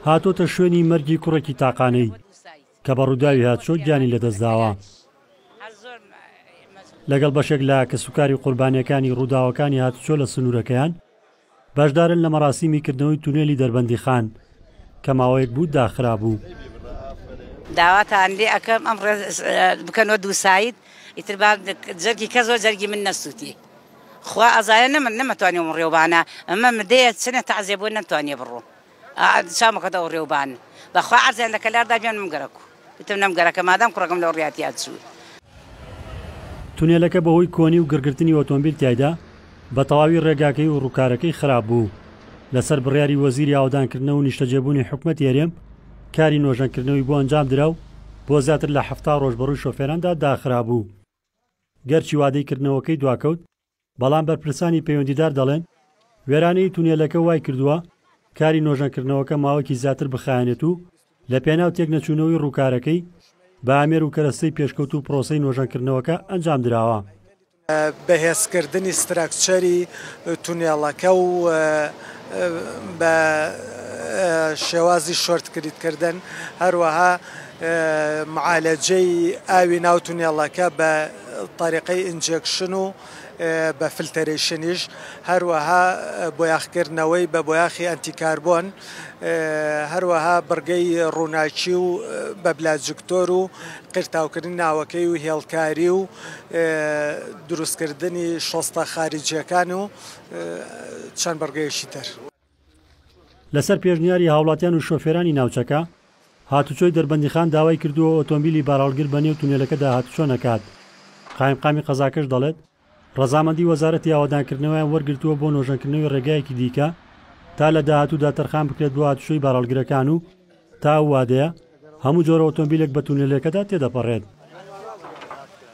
هاتۆتە شوێنی مەرگی کوڕێکی تاقانەی کە بە ڕووداوی هاتچۆ گیانی لەدەستداوە. لەگەڵ بەشێک لە کەسوکاری قوربانییەکانی ڕووداوەکانی هاتوچۆ لە سنوورەکەیان، بەشدارن لە مەراسیمی کردنەوەی تونێلی دەربەندیخان کە ماوەیەک بوو داخرابوو. داواتان لێ ئەکەم ئەم ڕێ بکەنەوە دووساید ئیتر با جەرگی کەس وە جەرگی من نەسووتی خوا ئەزانێ نەمن نەمەتوانی ئەم ڕێوبانە ئەمە مدەیە چنە تەعزیە بۆ نەمتوانیە بڕۆم چاوم کەتە ئەو ڕێوبان بەخوا عەرزیان لە کەلاردا بێن من گەرەک وتم نەم گەرەکە مادام کوڕەکەم لەو ڕیا تیا چوو. تونێلەکە بەهۆی کۆنی و گڕگرتنی ئۆتۆمبیل تیایدا بە تەواوی ڕێگاکەی و ڕووکارەکەی خراپ بوو. لەسەر بڕیاری وەزیری ئاوەدانکردنەوە و نیشتەجێبوونی حکومەتی هەرێم کاری نۆژەنکردنەوەی بۆ ئەنجامدرا و بۆ زیاتر لە 70 ڕۆژ بەڕووی شۆفێراندا داخرابوو. گەرچی وادەی کردنەوەکەی دواکەوت، بەڵام بەرپرسانی پەیوەندیدار دەڵێن، وێرانەیی تونێلەکە وایکردووە کاری نۆژەنکردنەوەکە ماوەیەکی زیاتر بخایەنێت و لەپێناو تێکنەچوونەوەی ڕووکارەکەی، بە ئامێر و کەرەستەی پێشکەوتوو پرۆسەی نۆژەنکردنەوەکە ئەنجامدراوە. بەهێزکردنی ستراکچەری تونێڵەکە و بە شێوازی شۆرتکریتکردن، هەروەها معالەجەی ئاوی ناو تونێڵەکە بە تەریقەی ئینجێکشن و بە فلتەرەیشنیش، هەروەها بۆیاخکردنەوەی بە بۆیاخی ئەنتی کاربۆن، هەروەها بڕگەی ڕووناکی و بە بلاجکتۆر و قیرتاوکردنی ناوەکەی و هێڵکاری و دروستکردنی شۆستە خاریجیەکان و چەند بڕگەیەکی تر. لەسەر پێشنیاری هاوڵاتیان و شۆفێرانی ناوچەکە، هاتوچۆی دەربەندیخان داوای کردووە ئۆتۆمبیلی بارهەڵگر بەنێو تونێلەکەدا هاتوچۆ نەکات، قایمقامی قەزاکەش دەڵێت، ڕەزامەندی وەزارەتی ئاوەدانکردنەوەیان وەرگرتووە بۆ نۆژەنکردنەوەی ڕێگایەکی دیکە تا لە داهاتوودا تەرخان بکرێت بۆ هاتوچۆی بارهەڵگرەکان و تا ئەو وادەیە هەموو جۆرە ئۆتۆمبیلێک بە تونێلەکەدا تێدەپەڕێت.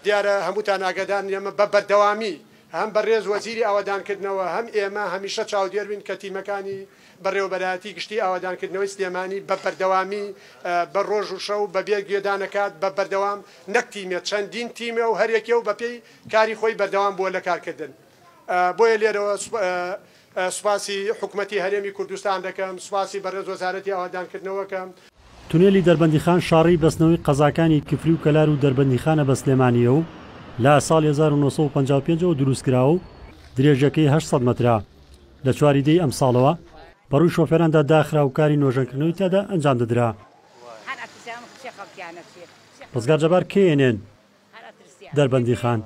دیارە هەمووتان ئاگادارن ئێمە بە بەردەوامی هەم بەڕێز وەزیری ئاوەدانکردنەوە هەم ئێمە هەمیشە چاودێر بین کە تیمەکانی بەڕێوەبەرایەتی گشتی ئاوەدانکردنەوەی سلێمانی بە بەردەوامی بە ڕۆژ و شەو بە بێ گوێدانە کات بە بەردەوام نەک تیمێ چەندین تیمە و هەریەکێ و بەپێی کاری خۆی بەردەوام بووە لە کارکردن بۆیە لێرەوە سوپاسی حکومەتی هەرێمی کوردستان دەکەم سوپاسی بەڕێز وەزارەتی ئاوەدانکردنەوە کەم. تونێلی دەربەندیخان شاڕێی بەستنەوەی قەزاکانی کفری و کەلار و دەربەندیخانە بە سلێمانییە و لە ساڵی 1955 ەوە دروستکراوە و درێژیەکەی 800 مەترە. لە چواری دەی ئەمساڵەوە بەڕووی شۆفێراندا داخرا و کاری نۆژەنکردنەوەی تیادا ئەنجامدەدرا. ڕزگار جەبار، KNN، دەربەندیخان.